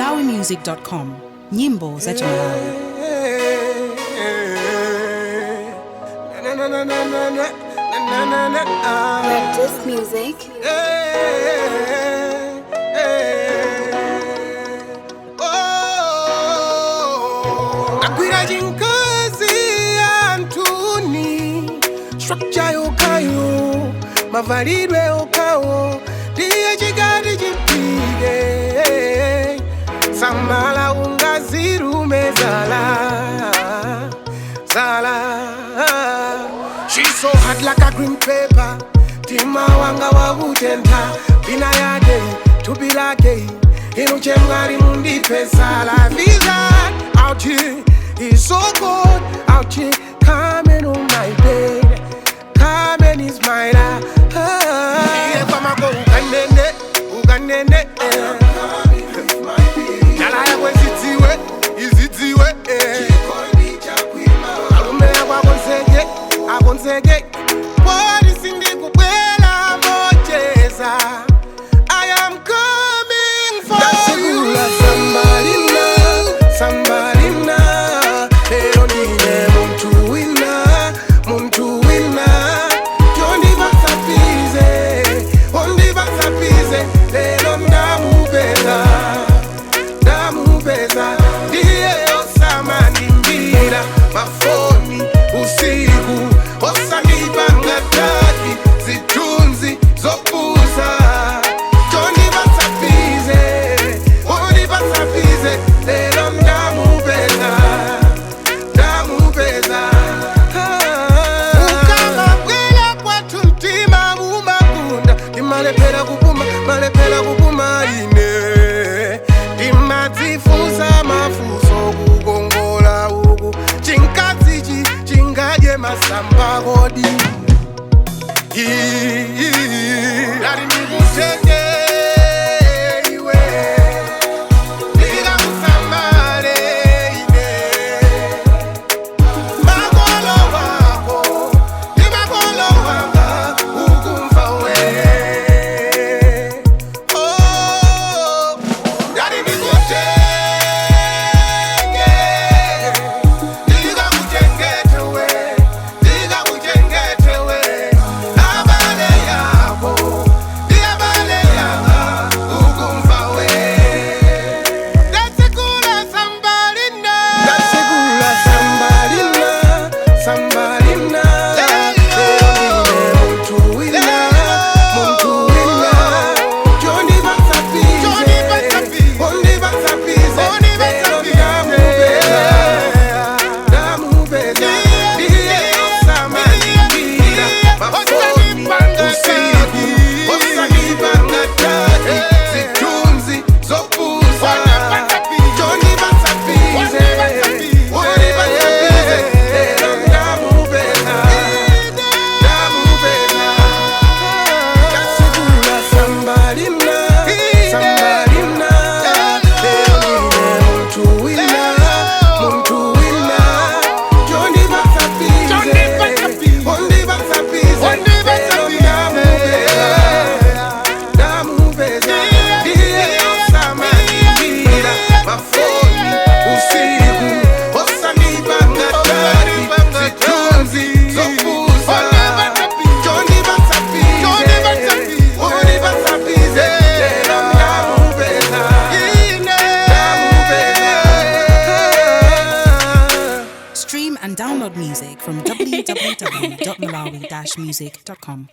Malawimusic.com, nyimbo za Chimalawi. Practice music. Agwira chinkazi antuni, structure yokayo, mavalidwe okawo, ndiye chikati chipike samala ungazirume zala zala. She's so hot like a green pepper. Tima wanga wakutentha bina yake thupi lake inuchemwali mundipesala visa out here is so good out here coming on my bed. Carmen is my life. Iye kwamako ukanene ukanene eh. Nyala yakwe zidziwe izidziwe eh. Alume yako akonzeke akonzeke poti sindikubwela mocheza. I am coming for you. Sambalina, sambalina, lero ndine muntu wina, muntu wina. Chondibatsapize, ondibatsapize, lero ndamupeza, ndamupeza. Ndiye osamandimbira mafoni usiku, osandipanga taki zithunzi zopusa. Chondibatsapize, ondibatsapize, lero ndamupeza, ndamupeza. Ukamabwela kwathu mtima umakunda, ndimalephera kupuma, malephera kupuma ine. Ndimadzifunsa mafunso kukongola uku, chinkadzichi chingadye masamba kodi? Lati ndikutenge iwe, ndikakusamale ine. Makolo wako ndi makolo wanga ukumva we. Oh, ndati ndikutenge, ndikakuchengete we, ndikakuchengete we. Abale yako ndi abale yanga ukumva we. Ndasekula sambalina, ndasekula sambalina, sambalina. Lero ndine muntu wina, muntu wina. Chondibatsapize, ondibatsapize, lero ndamupeza, ndamupeza. Ndiye osamandibira mafoni usiku, osandipanga taki zithunzi zopusa. Chondibatsapize, ondibatsapize, lero ndamupeza, ndamupeza. Ndasekula sambalina, sambalina, lero ndine muntu wina, muntu wina. Chondibatsapize, ondibatsapize, lero ndamupeza, ndamupeza. Ndiye osamandibira mafoni usiku, osandipanga taki zithunzi zopusa. Chondibatsapize, ondibatsapize, lero ndamupeza, ndamupeza. Stream and download music from www.malawi-music.com.